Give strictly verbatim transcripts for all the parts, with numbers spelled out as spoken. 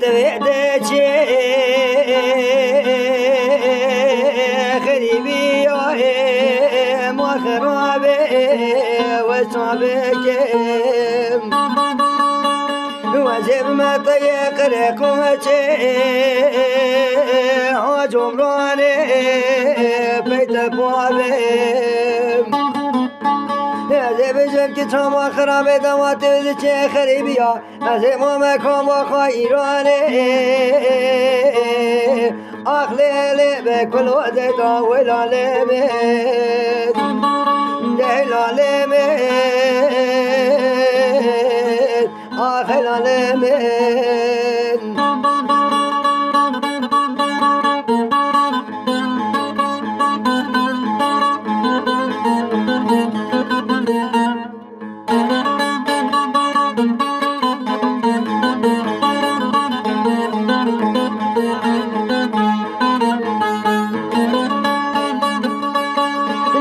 Divê de çê xerîbiya ê ma xerabe we çavekim. Wezê bi me te yê qirê qoçê ha comranê peyte pavê. Ez ê bijim ki çama xerabe dawatê diçê xerîbiya. Ez ê mame kama xwe Îranê. Ax lê lê be kulo de da wê lalê min. De lalê min. Ax lalê min.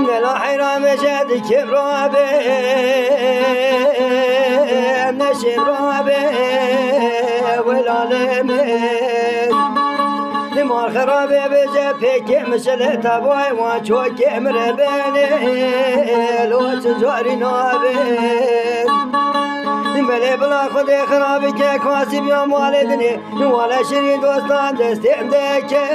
Gela heyran meşe dikim rabe, neşe rabe, welaleme. Nimar xerabe bêje pêkê mişele tavayê wan çokê min re benê, lo çi carî nabe. Belê bila Xwedê xirabî ke kasî biya malê dinê, wale şirîn dostan destê min deke.